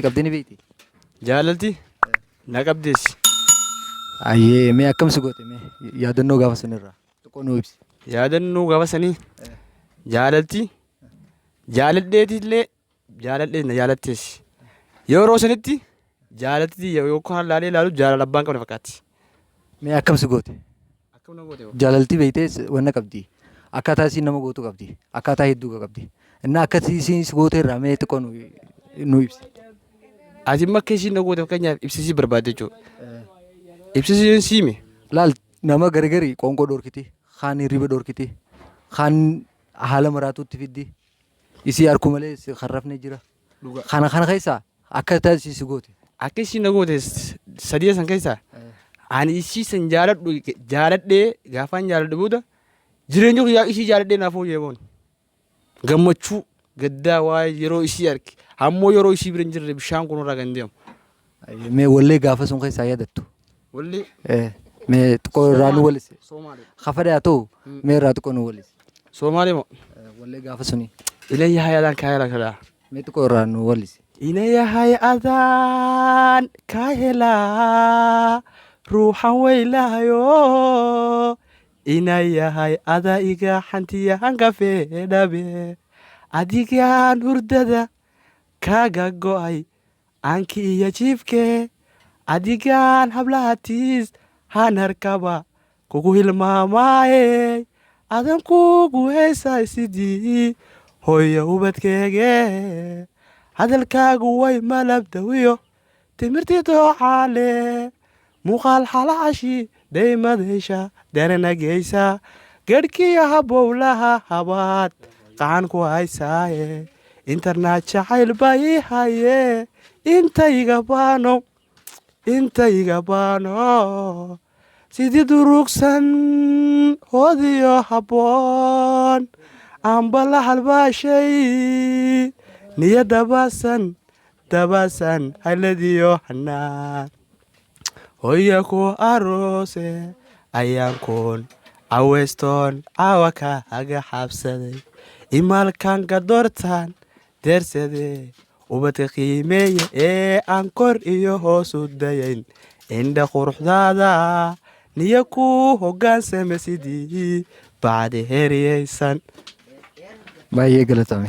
qabdee ni beekti? Jaalalti na qabdeessi. Ayyee, mee akkam si goote, mee yaadannoo gaafa sanirraa xiqqoo nuu ibsi. Yaadannoo gaafa sanii jaalalti jaaladheetillee jaaladhee na jaalatteessi. Yeroo sanitti jaalalti tiyya yookaan laalee ilaalu jaalala abbaan qabne fakkaatti. Mee akkam si goote? Akkam na goote? Jaalalti beektee wanna qabdi. Akkaataa isiin nama gootu qabdi. Akkaataa hedduu qabdi. Innaa akkasii isiin si goote irraa mee xiqqoo nu ibsi. Ati immoo akka isiin na goote fakkeenyaaf ibsisii barbaadde jechuudha. Ibsisii siime. Laal, nama gargari qoonqoo dhorkiti, kaan hirriba dhorkiti, kaan haala maraatuutti fiddi. Isii harku malee si kan rafne jira. Kana kana keessaa akka isii si goote. Akka isiin na goote sadii san keessaa ani isii san jaaladhu jaaladhee gaafaan jaaladhu booda jireenya kiyyaa isii jaaladhee naaf fooyyee boon. Gammachuu gaddaa waa'ee yeroo isii arge ammoo yeroo isii bira hin jirre bishaan kun irraa kan deemu. Mee wallee gaafa sun keessaa yaadattu. Wallee. Mee xiqqoo irraa nu wallisi. Soomaalee. Kafadhe haa ta'u, mee irraa xiqqoo nu wallisi. Soomaalee moo? Wallee gaafa suni. Ilayya hayaalaan kaayala kalaa. Mee xiqqoo irraa nu wallisi. Inaya hayadaan kahelaa ruuxan weylaayo inayahay ada iga xantiya hangafe dhabe adigaan hurdada kaaga go'ay anki iyo jiifke adigaan hablahatiis han harkaba kugu hilmaamaaye adan kugu heesay sidii hooyo ubadkeege hadalkaagu way malabdawiyo timirtii doocaale muuqaal xalaashi daymadhesha daranageysa garhkiyo habowlaha habaad qacan ku haysaaye internet jacayl baa ii haye intayga baano intayga baano sidii durugsan hoodiyo habboon amba la halbaashay niya dabasan dabasan hayladiyo hanaan hoya ku aroose ayaan kun caweystoon caawa kaaga xabsaday imaalkan gadoortaan deersade ubadka qiimeeya ee aan kor iyo hoos u dayayn indha quruxdaada niya ku hoggaansame sidii bacdi heriyaysan. Baay'ee galatame.